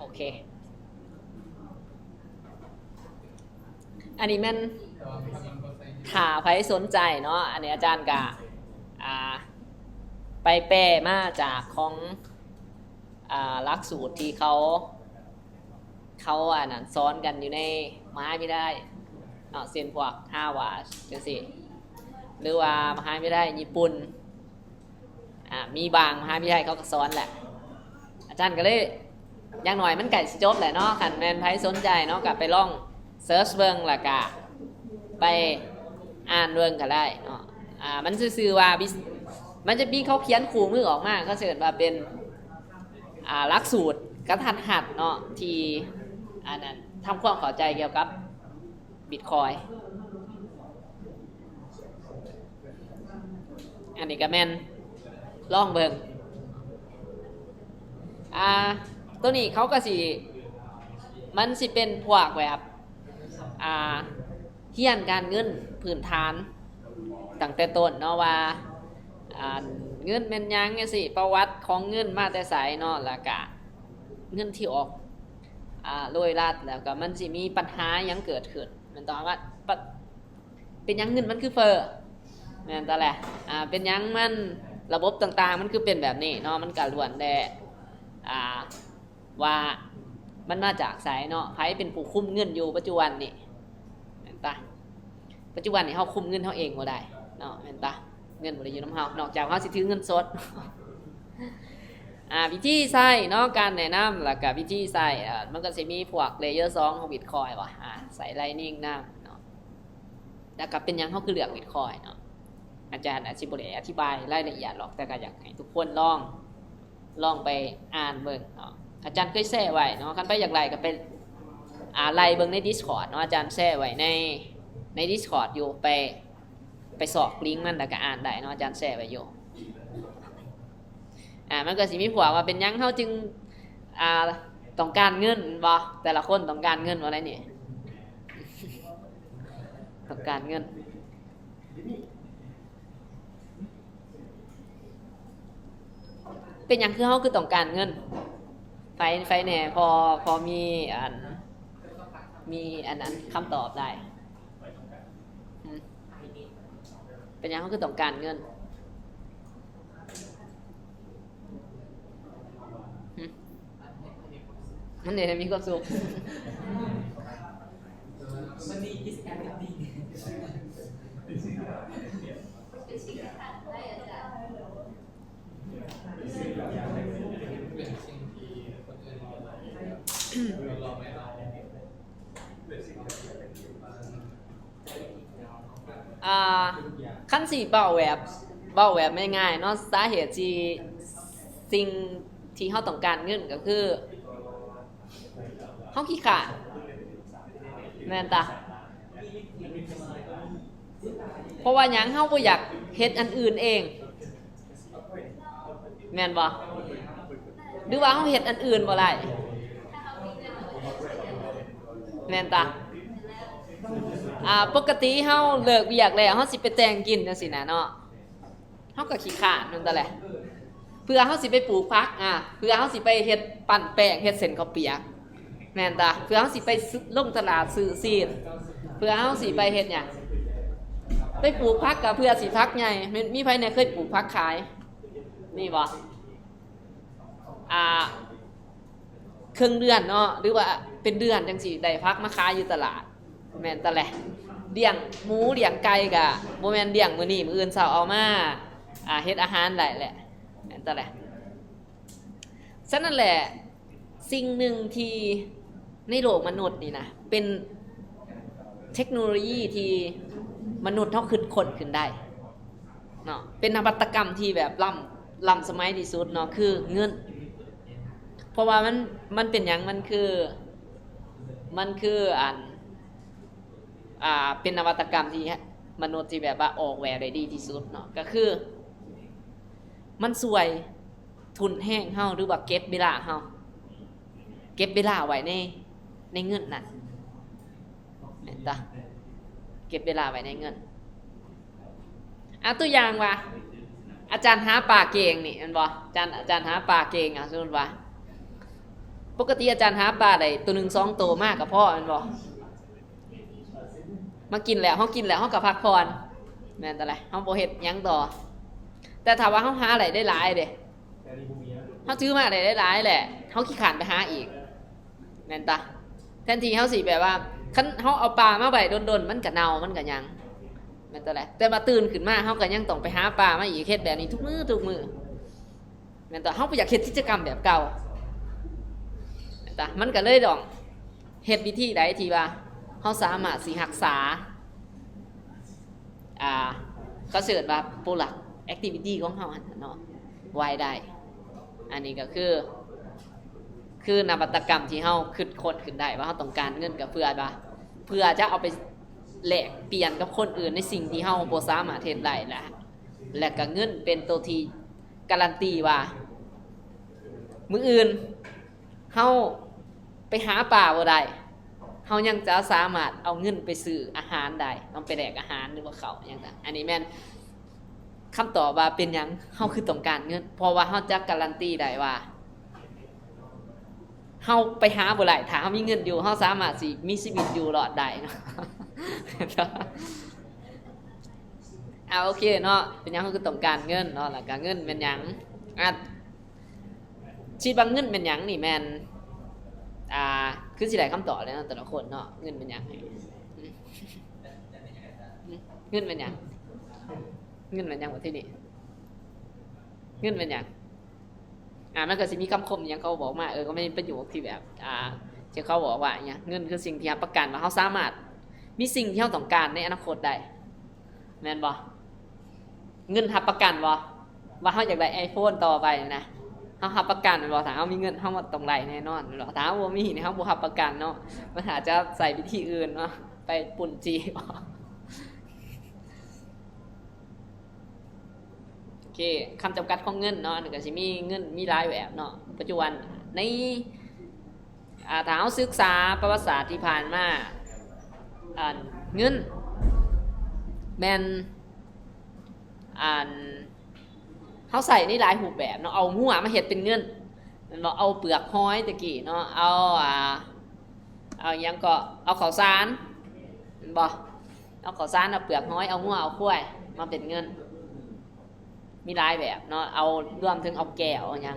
ໂອເຄ ອັນນີ້ແມ່ນ ຖ້າໃຜສົນໃຈເນາະ ອັນນີ້ອາຈານກະ ອ່າ ໄປແປມາຈາກຂອງ ອ່າ ຫຼັກສູດທີ່ເຂົາ ເຂົາ ອັນນັ້ນ ສອນກັນຢູ່ໃນມະຫາວິທະຍາໄລເນາະ ເຊັ່ນພວກ Harvard ຈັ່ງຊີ້ ຫຼືວ່າມະຫາວິທະຍາໄລຍີ່ປຸ່ນ ອ່າ ມີບາງມະຫາວິທະຍາໄລເຂົາກໍສອນແຫຼະ ອາຈານກໍເລີຍ ຢ່າງໜ້ອຍມັນໃກ້ຊິຈົບແຫຼະເນາະ ຄັນແມ່ນໃຜສົນໃຈເນາະ ກໍໄປລອງເສີດເບິ່ງ ແລ້ວກໍໄປອ່ານເບິ່ງກໍໄດ້ເນາະ ອ່າ ມັນຊື່ວ່າ ມັນຈະມີ ເຂົາຂຽນຄູ່ມືອອກມາ ເຂົາເອີ້ນວ່າເປັນ ອ່າ ຫຼັກສູດກະທັດຮັດເນາະ ທີ່ ອັນນັ້ນ ທຳຄວາມເຂົ້າໃຈກ່ຽວກັບ Bitcoin ອັນນີ້ກໍແມ່ນ ລອງເບິ່ງ ອ່າ ໂຕນີ້ເຂົາກໍຊິ ມັນຊິເປັນພວກແບບ ອ່າ ຮຽນການເງິນພື້ນຖານຕັ້ງແຕ່ຕົ້ນເນາະ ວ່າ ອ່າ ເງິນແມ່ນຫຍັງຈັ່ງຊີ້ ປະຫວັດຂອງເງິນມາແຕ່ໃສເນາະ ແລ້ວກະເງິນທີ່ອອກ ອ່າ ໂລຍລັດ ແລ້ວກໍມັນຊິມີບັນຫາຫຍັງເກີດຂຶ້ນ ແມ່ນຕ້ອງວ່າ ປະ ເປັນຫຍັງເງິນມັນຄືເຟີ້ ແມ່ນຕະແຫຼະ ອ່າ ເປັນຫຍັງມັນ ລະບົບຕ່າງໆ ມັນຄືເປັນແບບນີ້ເນາະ ມັນກະລ້ວນແຕ່ ອ່າ ວ່າມັນມາຈາກໃສເນາະ ໃຜເປັນຜູ້ຄຸມເງິນຢູ່ປັດຈຸບັນນີ້ ແມ່ນຕະ ປັດຈຸບັນນີ້ເຮົາຄຸມເງິນເຮົາເອງບໍ່ໄດ້ເນາະ ແມ່ນຕະ ເງິນບໍ່ໄດ້ຢູ່ນຳເຮົາ ນອກຈາກເຮົາຊິຖືເງິນສົດ ອ່າ ວິທີໃຊ້ເນາະ ການແນະນຳ ແລ້ວກະວິທີໃຊ້ ເອີ ມັນກໍຊິມີພວກ Layer ສອງຂອງ Bitcoin ວ່າ ອ່າ ໃຊ້ Lightning ນຳເນາະ ແລ້ວກໍເປັນຫຍັງເຮົາຄືເລືອກ Bitcoin ເນາະ ອາຈານອາດຊິບໍ່ໄດ້ອະທິບາຍລາຍລະອຽດຫຼອກ ແຕ່ກໍຢາກໃຫ້ທຸກຄົນລອງ ລອງໄປອ່ານເບິ່ງເນາະ ອາຈານເຄີຍແຊໄວ້ເນາະ ຄັນໃຜຢາກໄລ່ກໍໄປ ອ່າ ໄລ່ເບິ່ງໃນ Discord ເນາະ ອາຈານແຊໄວ້ໃນ ໃນ Discord ຢູ່ ໄປ ໄປຊອກລິງມັນ ແລ້ວກໍອ່ານໄດ້ເນາະ ອາຈານແຊໄວ້ຢູ່ ອ່າ ມັນກໍຊິມີພວກວ່າເປັນຫຍັງເຮົາຈຶ່ງ ອ່າ ຕ້ອງການເງິນ ແມ່ນບໍ່ ແຕ່ລະຄົນຕ້ອງການເງິນບໍ່ ໃນນີ້ ຕ້ອງການເງິນ ເປັນຫຍັງຄືເຮົາຄືຕ້ອງການເງິນ ໃຜ ໃຜແດ່ ພໍ ພໍມີອັນ ມີອັນ ອັນຄຳຕອບໄດ້ ຫືມ ເປັນຫຍັງເຮົາຄືຕ້ອງການເງິນ ຫືມ ມັນເຮັດໃຫ້ມີຄວາມສຸກ Money is everything. ອ່າ ຄັນຊິເວົ້າແບບ ເວົ້າແບບງ່າຍໆເນາະ ສາເຫດທີ່ ສິ່ງທີ່ເຮົາຕ້ອງການເງິນກໍຄື ເຮົາຂີ້ຄ້ານ ແມ່ນຕະ ເພາະວ່າຫຍັງ ເຮົາບໍ່ຢາກເຮັດອັນອື່ນເອງ ແມ່ນບໍ່ ຫຼືວ່າເຮົາເຮັດອັນອື່ນບໍ່ໄດ້ ແມ່ນຕະ ອ່າ ປົກກະຕິເຮົາເລີກວຽກແລ້ວ ເຮົາຊິໄປແຕ່ງກິນຈັ່ງຊີ້ນະເນາະ ເຮົາກໍຂີ້ຄ້ານ ແມ່ນຕະແຫຼະ ເພື່ອເຮົາຊິໄປປູກຜັກ ອ່າ ເພື່ອເຮົາຊິໄປເຮັດ ປັ້ນແປ້ງ ເຮັດເສັ້ນເຂົ້າປຽກ ແມ່ນຕະ ເພື່ອເຮົາຊິໄປ ລົງຕະຫຼາດຊື້ຊີ້ນ ເພື່ອເຮົາຊິໄປເຮັດຫຍັງ ໄປປູກຜັກກໍເພື່ອຊິຜັກໃຫຍ່ ມີ ມີໃຜແດ່ເຄີຍປູກຜັກຂາຍ ມີບໍ່ ອ່າ ເຄິ່ງເດືອນເນາະ ຫຼືວ່າເປັນເດືອນຈັ່ງຊີ້ ໄດ້ຜັກມາຂາຍຢູ່ຕະຫຼາດ ແມ່ນຕະແຫຼະ ລ້ຽງໝູລ້ຽງໄກ່ກະບໍ່ແມ່ນລ້ຽງມື້ນີ້ ມື້ອື່ນເຊົ້າເອົາມາ ອ່າ ເຮັດອາຫານໄດ້ແຫຼະ ແມ່ນຕະແຫຼະ ສະນັ້ນແຫຼະ ສິ່ງໜຶ່ງທີ່ໃນໂລກມະນຸດນີ້ນະ ເປັນເທັກໂນໂລຢີທີ່ມະນຸດເຮົາຄິດຄົ້ນຂຶ້ນໄດ້ ເນາະ ເປັນນະວັດຕະກຳທີ່ແບບລ້ຳ ລ້ຳສະໄໝທີ່ສຸດເນາະ ຄືເງິນ ເພາະວ່າມັນ ມັນເປັນຫຍັງ ມັນຄື ມັນຄືອັນ ອ່າ ເປັນນະວັດຕະກຳທີ່ມະນຸດທີ່ແບບວ່າອອກແບບໄດ້ດີທີ່ສຸດເນາະ ກໍຄືມັນຊ່ວຍ ທຸນແຮງເຮົາ ຫຼືວ່າເກັບເວລາເຮົາ ເກັບເວລາໄວ້ໃນ ໃນເງິນນັ້ນ ແມ່ນຕະ ເກັບເວລາໄວ້ໃນເງິນ ອາ ຕົວຢ່າງວ່າ ອາຈານຫາປາເກັ່ງນີ້ແມ່ນບໍ່ ອາຈານ ອາຈານຫາປາເກັ່ງ ອາ ສົມມຸດວ່າ ປົກກະຕິອາຈານຫາປາໄດ້ໂຕໜຶ່ງສອງໂຕມາກໍພໍແມ່ນບໍ່? ມາກິນແລ້ວ ເຮົາກິນແລ້ວເຮົາກໍພັກຜ່ອນ ແມ່ນຕະລະ ເຮົາບໍ່ເຮັດຫຍັງຕໍ່. ແຕ່ຖ້າວ່າເຮົາຫາໄດ້ຫຼາຍໆເດ້ ເຮົາຖືມາໄດ້ຫຼາຍໆແຫຼະ ເຮົາຂີ້ຄ້ານໄປຫາອີກ ແມ່ນຕະ? ແທນທີ່ເຮົາຊິແບບວ່າ ຄັນເຮົາເອົາປາມາໄວ້ດົນໆ ມັນກໍເນົ່າ ມັນກໍຫຍັງ ແມ່ນຕະລະ? ແຕ່ວ່າຕື່ນຂຶ້ນມາ ເຮົາກໍຍັງຕ້ອງໄປຫາປາມາອີກ ເຮັດແບບນີ້ທຸກມື້ ທຸກມື້ ແມ່ນຕະ? ເຮົາບໍ່ຢາກເຮັດກິດຈະກຳແບບເກົ່າ ແມ່ນຕະ? ມັນກໍເລີຍຕ້ອງເຮັດວິທີໃດທີ່ວ່າເຮົາສາມາດຊິຮັກສາ ອ່າ ເຂົາເອີ້ນວ່າ productivity activity ຂອງເຮົາຫັ້ນເນາະ ໄວ້ໄດ້. ອັນນີ້ກໍຄື ຄືນະວັດຕະກຳທີ່ເຮົາຄິດຄົ້ນຂຶ້ນໄດ້ວ່າເຮົາຕ້ອງການເງິນ ກໍເພື່ອວ່າ ເພື່ອຈະເອົາໄປແລກປ່ຽນກັບຄົນອື່ນໃນສິ່ງທີ່ເຮົາບໍ່ສາມາດເຮັດໄດ້ ແລະ ແລະກໍເງິນເປັນໂຕທີ່ກາຣັນຕີວ່າ ມື້ອື່ນເຮົາໄປຫາປາບໍ່ໄດ້ ເຮົາຍັງຈະສາມາດເອົາເງິນໄປຊື້ອາຫານໄດ້ ເອົາໄປແລກອາຫານ ຫຼືວ່າເຂົ້າຫຍັງ. ອັນນີ້ແມ່ນຄຳຕອບວ່າເປັນຫຍັງເຮົາຄືຕ້ອງການເງິນ ເພາະວ່າເຮົາຈະກາຣັນຕີໄດ້ວ່າ ເຮົາໄປຫາບໍ່ໄດ້ ຖ້າເຮົາມີເງິນຢູ່ ເຮົາສາມາດຊິມີຊີວິດຢູ່ລອດໄດ້ເນາະ. ອ່າ ໂອເຄເນາະ ເປັນຫຍັງເຮົາຄືຕ້ອງການເງິນເນາະ ແລ້ວກະເງິນແມ່ນຫຍັງ? ອ່າ ຄິດວ່າເງິນແມ່ນຫຍັງນີ້ແມ່ນ ອ່າ ຄືຊິໄດ້ຄຳຕອບແລ້ວເນາະ ແຕ່ລະຄົນເນາະ ເງິນແມ່ນຫຍັງ? ເງິນແມ່ນຫຍັງ? ເງິນແມ່ນຫຍັງບັດທີນີ້? ເງິນແມ່ນຫຍັງ? ອ່າ ມັນກໍຊິມີຄຳຄົມອີ່ຫຍັງເຂົາບອກມາ ເອີ ກໍແມ່ນປະໂຫຍກທີ່ແບບ ອ່າ ທີ່ເຂົາບອກວ່າອີ່ຫຍັງ ເງິນຄືສິ່ງທີ່ຮັບປະກັນວ່າເຮົາສາມາດມີສິ່ງທີ່ເຮົາຕ້ອງການໃນອະນາຄົດໄດ້ ແມ່ນບໍ່? ເງິນຮັບປະກັນບໍ່ ວ່າເຮົາຢາກໄດ້ໄອໂຟນຕໍ່ໄປນະ ເຮົາຮັບປະກັນແມ່ນບໍ່? ຖ້າເຮົາມີເງິນ ເຮົາຕ້ອງໄດ້ແນ່ນອນແມ່ນບໍ່? ຖ້າເຮົາບໍ່ມີນີ້ ເຮົາບໍ່ຮັບປະກັນເນາະ ມັນອາດຈະໃຊ້ວິທີອື່ນເນາະ ໄປປຸ້ນຈີບ. ໂອເຄ ຄຳຈຳກັດຂອງເງິນເນາະ ມັນກໍຊິມີເງິນມີຫຼາຍແບບເນາະ ປັດຈຸບັນໃນ ອ່າ ຖ້າເຮົາສຶກສາປະຫວັດສາດທີ່ຜ່ານມາ ອັນ ເງິນແມ່ນ ອັນ ເຮົາໃຊ້ໃນຫຼາຍຮູບແບບເນາະ ເອົາງົວມາເຮັດເປັນເງິນ ແມ່ນບໍ່? ເອົາເປືອກຫອຍແຕ່ກີ້ເນາະ ເອົາ ອ່າ ເອົາຫຍັງເກາະ ເອົາເຂົ້າສານ ແມ່ນບໍ່? ເອົາເຂົ້າສານ ເອົາເປືອກຫອຍ ເອົາງົວ ເອົາຄວາຍມາເປັນເງິນ ມີຫຼາຍແບບເນາະ ເອົາ ລວມເຖິງເອົາແກ້ວ ເອົາຫຍັງ